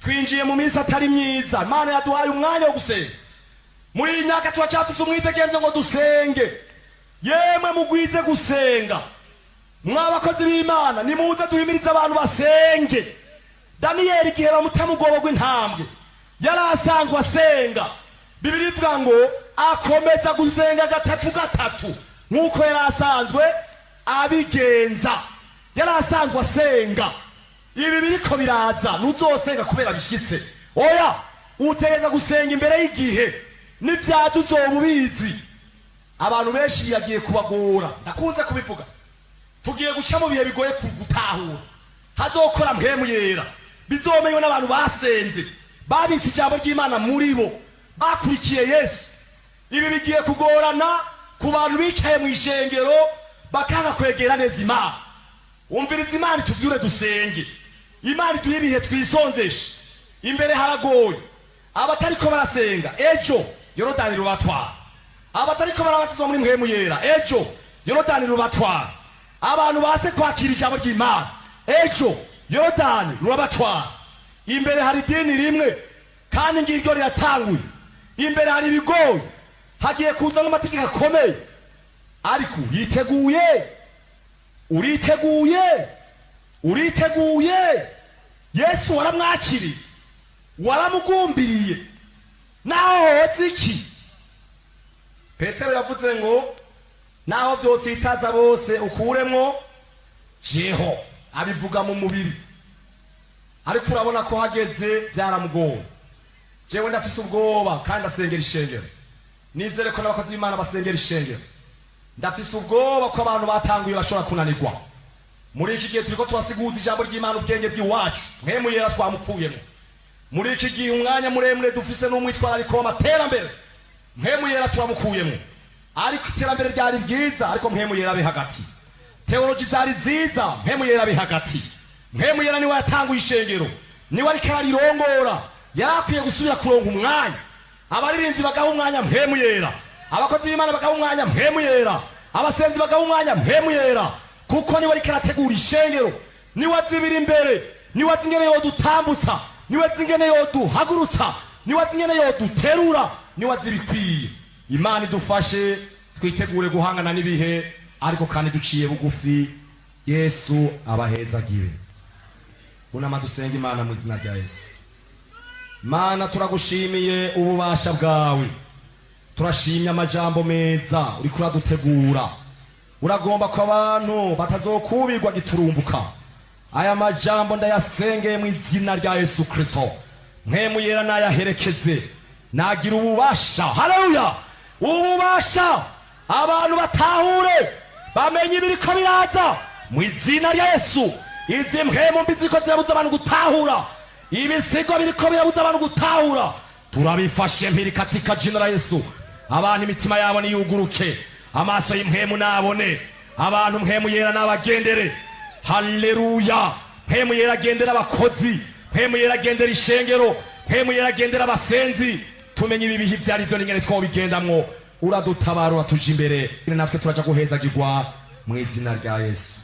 Twinjiye mu minsi atari myiza. Imana yaduhaye umwanya wo gusenga. Muri iyi myaka turacyafise umwidegemvyo ngo dusenge. Yemwe, mugwize gusenga. Mwabakozi b'Imana, nimuze duhimirize abantu basenge. Daniyeli, igihe bamuta mu rwobo rw'intambwe, yari asanzwe asenga. Bibiliya ivuga ngo akomeza gusenga gatatu gatatu nk'uko yari asanzwe abigenza. Yari asanzwe asenga. Ibi biriko biraza, ntuzosenga kubera bishyitse. Oya, utegereza gusenga imbere y'igihe. N'ivyaza uzoba ubizi. Abantu benshi biragiye kubagora. Ndakunze kubivuga, tugiye guca mu bihe bigoye gutahura. Hazokora Mpwemu Yera, bizomenywa n'abantu basenze, babitse ijambo ry'Imana muri bo, bakurikiye Yesu. Ibi bigiye kugorana ku bantu bicaye mu ishengero bakanga kwegera neza Imana. Umviriza, Imana ituvyure dusenge, Imana iduhe ibihe twisonzeshe. Imbere haragoye. Abatariko barasenga, ejo Yorodani rubatwara. Abatariko barabatizwa muri Mpwemu Yera, ejo Yorodani rubatwara. Abantu base kwakira ijambo ry'Imana, ejo Yorodani rurabatwara. Imbere hari idini rimwe, kandi ngiryo riratanguye. Imbere hari ibigoyi, hagiye kuza n'amategeko akomeye. Ariko yiteguye? Uriteguye? Uriteguye? Yesu waramwakiriye? Waramugumbiriye? Naho hoza iki? Petero yavuze ngo naho vyotsitaza bose, ukuremwo jeho. Abivuga mu mubiri, ariko urabona ko hageze byaramugoye. Jewe ndafise ubwoba kandi asengera ishengero. Nizere ko n'abakozi b'Imana basengera ishengero. Ndafise ubwoba ko abantu batanguye bashobora kunanirwa. Muri iki gihe turiko turasiguza ijambo ry'Imana ubwenge bw'iwacu. Mpwemu Yera twamukuyemo. Muri iki gihe, umwanya muremure dufise n'umwitwarariko w'amaterambere, Mpwemu Yera turamukuyemo. Ariko iterambere ryari ryiza, ariko Mpwemu Yera abe hagati. Théologie zari nziza, Mpwemu Yera abe hagati. Mpwemu Yera niwe yatanguye ishengero, niwe ariko ararirongora. Yari akwiye gusubira kuronka umwanya. Abaririmbyi bagaha umwanya Mpwemu Yera, abakozi b'Imana bagaha umwanya Mpwemu Yera, abasenzi bagaha umwanya Mpwemu Yera, kuko niwe ariko arategura ishengero, niwe azibira imbere, niwe azi ingene yodutambutsa, niwe azi ingene yoduhagurutsa, niwe azi ingene yoduterura, niwe azi ibikwiye. Imana idufashe twitegure guhangana n'ibihe, ariko kandi duciye bugufi. Yesu abahezagire. Unama dusenga Imana mu izina rya Yesu. Mana, turagushimiye ububasha bwawe. Turashimye amajambo meza uriko uradutegura. Uragomba ko abantu batazokubirwa giturumbuka. Aya majambo ndayasengeye mu izina rya Yesu Kristo. Mpwemu Yera nayaherekeze, nagira ububasha. Haleluya! Ububasha, abantu batahure, bamenye ibiriko biraza mu izina rya Yesu. Izi mpwemu mbi ziriko zirabuza abantu gutahura, ibisigo biriko birabuza abantu gutahura, turabifashe mpiri katika jina la Yesu. Abantu imitima yabo niyuguruke, amaso y'impwemu nabone abantu. Mpwemu Yera nabagendere. Haleluya! Mpwemu Yera agendera abakozi, Mpwemu Yera agendera ishengero, Mpwemu Yera agendera abasenzi. Tumenye ibi bihe ibyo ari byo n'ingene twobigendamwo. Uradutabara, uratuja imbere, natwe turaja guhezagirwa mu izina rya Yesu.